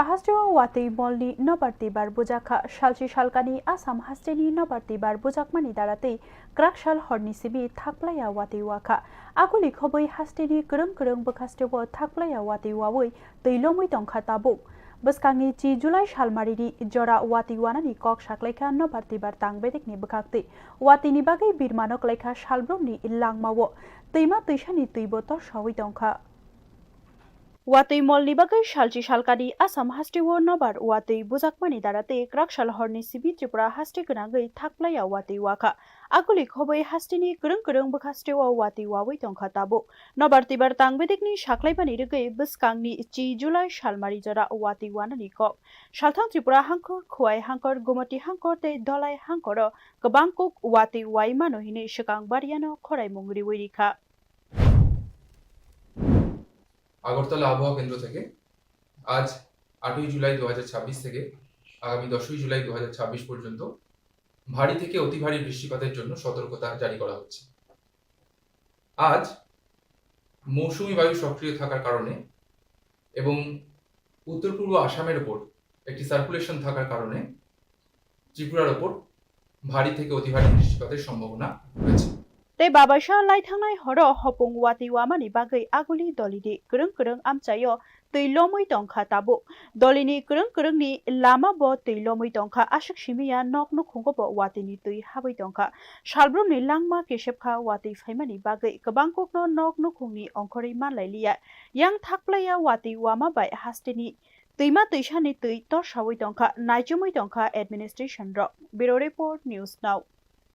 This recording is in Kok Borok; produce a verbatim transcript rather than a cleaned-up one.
Hasteo watwi molni nobar twibar bujakha. Salchi salkani Assam hasteni nobar twibar bujakmani daratwi kraksal horni simi thakplaiya watwi wakha. Aguli khobwi hasteni kwrwng kwrwng bwkhasteo thakplaiya watwi wawi twi lomwi tongkha tabuk. Bwskangni chi July salmarini jora watwi wanani kok saklaikha nobar twibar tang bedekni bwkhaktwi. Watwini bagwi birmano klaikha salbrumni langmao. Twima twisani twibo torsawi tongkha. Watwi molni bagwi salchi salkani Assam hasteo nobar watwi bujakmani daratwi kraksal horni simi Tripura haste gwnangwi thakplaiya watwi wakha. Aguli khobwi hasteni kwrwng kwrwng bwkhasteo watwi wawi tongkha tabuk. Nobar twibar tang bedekni saklaimani rwgwi bwskangni chi July salmari jora watwi wanani kok. Salthang Tripura hangkor, Khowai hangkor, Gumati hangkor tei Dholai hangkoro kwbang kuk watwi waimano hinwi swkang bariano khoraimung riwi rikha. Agartala আবহাওয়া কেন্দ্র থেকে আজ আটই জুলাই দু হাজার ছাব্বিশ থেকে আগামী দশই জুলাই দু হাজার ছাব্বিশ পর্যন্ত ভারী থেকে অতি ভারী বৃষ্টিপাতের জন্য সতর্কতা জারি করা হচ্ছে। আজ মৌসুমী বায়ু সক্রিয় থাকার কারণে এবং উত্তর পূর্ব আসামের ওপর একটি সার্কুলেশন থাকার কারণে ত্রিপুরার ওপর ভারী থেকে অতি ভারী বৃষ্টিপাতের সম্ভাবনা রয়েছে। Tei babaisa lai thangnai horo hopung watwi wamani bagwi aguli dolini kwrwng kwrwng amchaio twi lomwi tongkha tabuk. Dolini kwrwng kwrwngni lama bo twi lomwi tongkha, aswk simiya nok nukhungo bo watwini twi habwi tongkha. Salbrumni langma kesepkha watwi phaimani bagwi kwbang kukno nok nukhungni ongkhorwi manlailiya. Yang thakplaiya watwi wama bai hasteni twima twisani twi torsawi tongkha, naichomwi tongkha administration rok. Bureau Report, News Now.